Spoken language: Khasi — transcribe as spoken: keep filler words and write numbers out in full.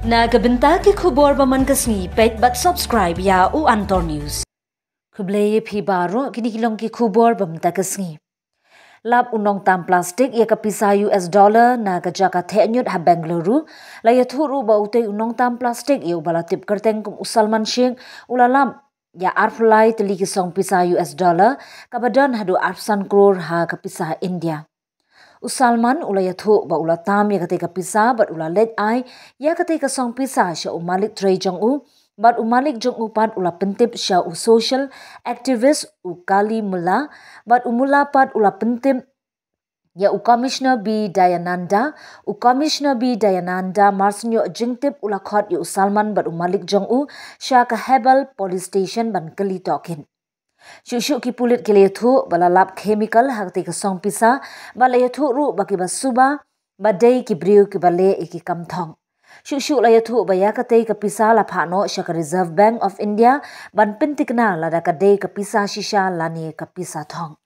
Na ka bynta ki khubor ba man ka sngi, peit bad subscribe ïa U Antor News. Khublei ïa phi baroh, kine ki long ki khubor ba mynta ka sngi. Lap u nongtam plastik ïa ka pisa U S dollar na ka jaka theh ñiut ha Bengaluru. La ïathuh ruh ba utei u nongtam plastik ïa uba la tip kyrteng kum u Salman Sheikh u la lap ïa arphew lai tylli ki song pisa U S dollar, kaba don haduh arphew san klur ha ka pisa India. U Salman u la ïathuh ba u la tam ïa katei ka pisa bad u la leit ai ïa katei ka song pisa sha u malik trei jong u, bad u malik jong u pat u la pyntip sha u social activist u Kali Mullah, bad u Mullah pat u la pyntip ïa u Commissioner B Dayananda. U Commissioner B Dayananda marsngiuh jingtip u la khot ïa u Salman bad u malik jong u sha ka Hebbal Police Station ban kylli tohkit. Shuh shuh ki pulit ki la ïathuh ba la lap chemical ha katei ka song pisa, bad la ïathuh ruh ba kiba suba ba dei ki briew kiba leh ïa ki kam thong. Shuh shuh la ïathuh ba ïa katei ka pisa la phah noh sha ka Reserve Bank of India ban pynthikna lada ka dei ka pisa shisha lane ka pisa thong.